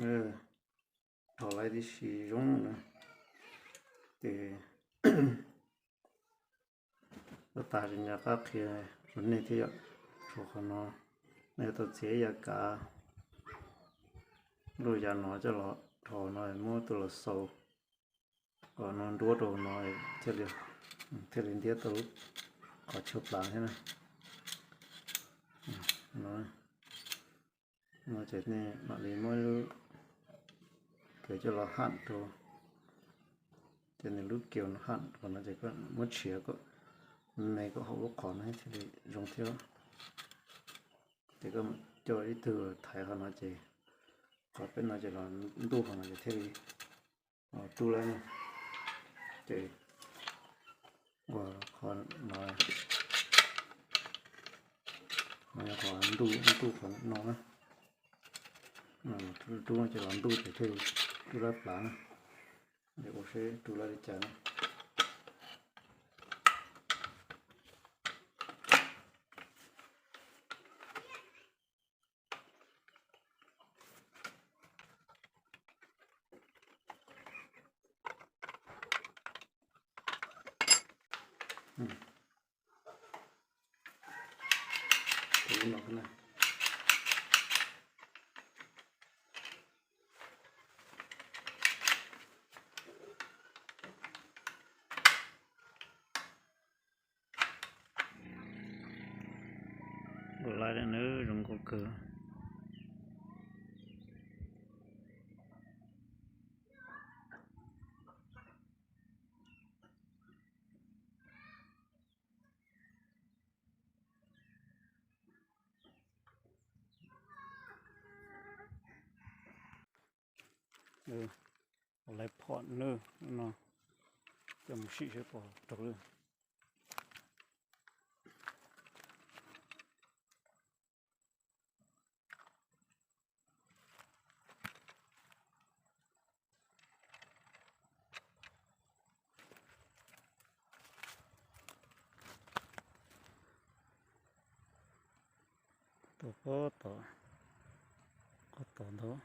Dhos laib tib si zoo na. Ces ua tas ces nco qab qhia rau nej thiab yom. Tshuav qhov no, nej yuav tau txiav ib yav kav luaj yav no coj los dhos no, muab tus los xaus kom no nruab rau no, thiaj li, thiaj li ntiab tau qhov chaw plav thiab na. No, no ces nej mam li muab lub kiaus coj los ham rau, ces nws lub kiaus no ham rau no ces koj muab tshiav kom me kom hauv lub qhov no thiaj li zoo thiab. Ces koj coj ib tug thaiv qhov no ces qhov peb no ces los ntuj qhov no ces thiaj li rub lawm. Ces ua qhov no, no yog qhov ntuj, ntuj qhov no na. Rub no ces los ntuj ces thiaj li rub lawm plav na. Ces ua seb rub lawm li cas na. Ua laib na, zoo nkauj kawg. Ua laib phom na no, coj mus sim seb puas raug lawm. Tus pob tom, pob tom ntau.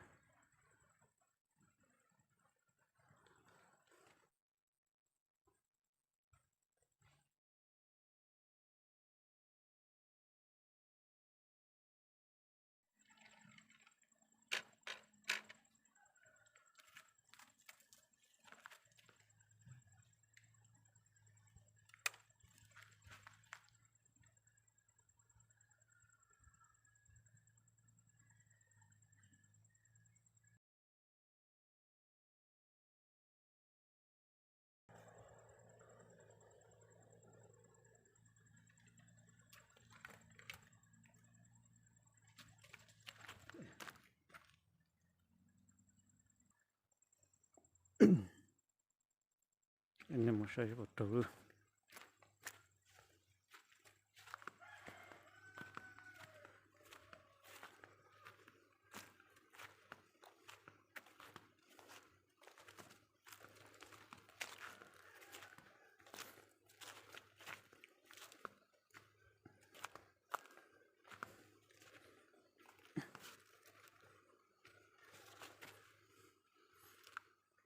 Nej mus saib puas raug.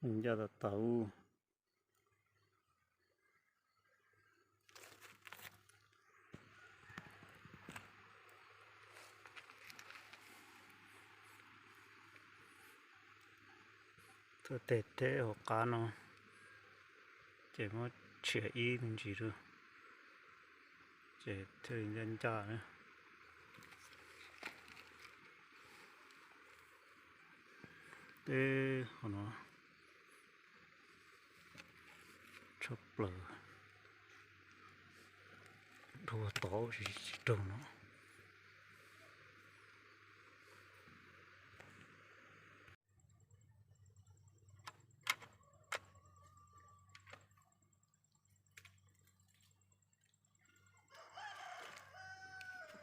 Ncaj tas tas. Tuaj tes teb hauv qab no, ces muab tshiav ib me ntsis rau, ces thiaj li ncaj ncaj na. Teb hauv no tshaj plaws, dhau tod tsis raug no.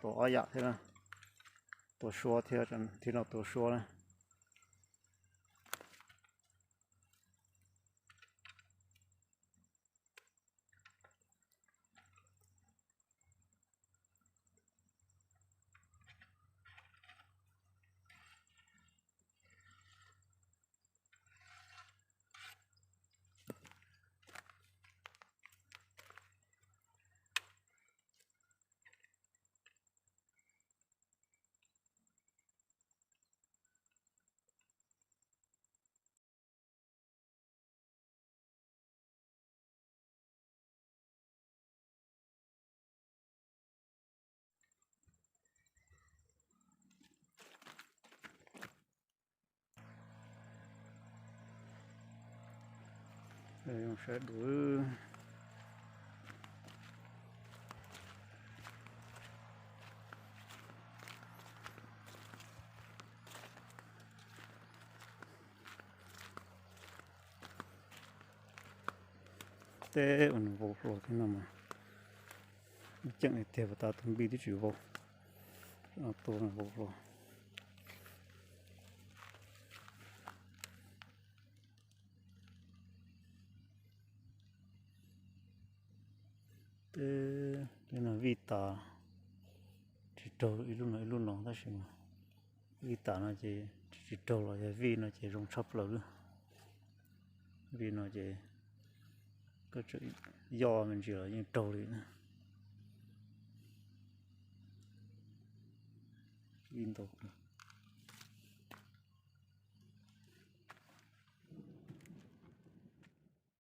Tua ob yam thiab na, tua suab thiab, thiab no tua suab na. Zoo saib dua. Teb ua nws vau hlo thiab no mas, ceem li tiag puas tas tus npis twb tsis vau, tua nws vau hlo. Teb no vij tas, tsis raug ib lub no ib lub no tab sis mas vij tas no ces tsis, tsis raug los yog vij no ces zoo tshaj plaws lawm. Vij no ces koj tseem yoj me ntsis los yeej raug li na. Ib ntau.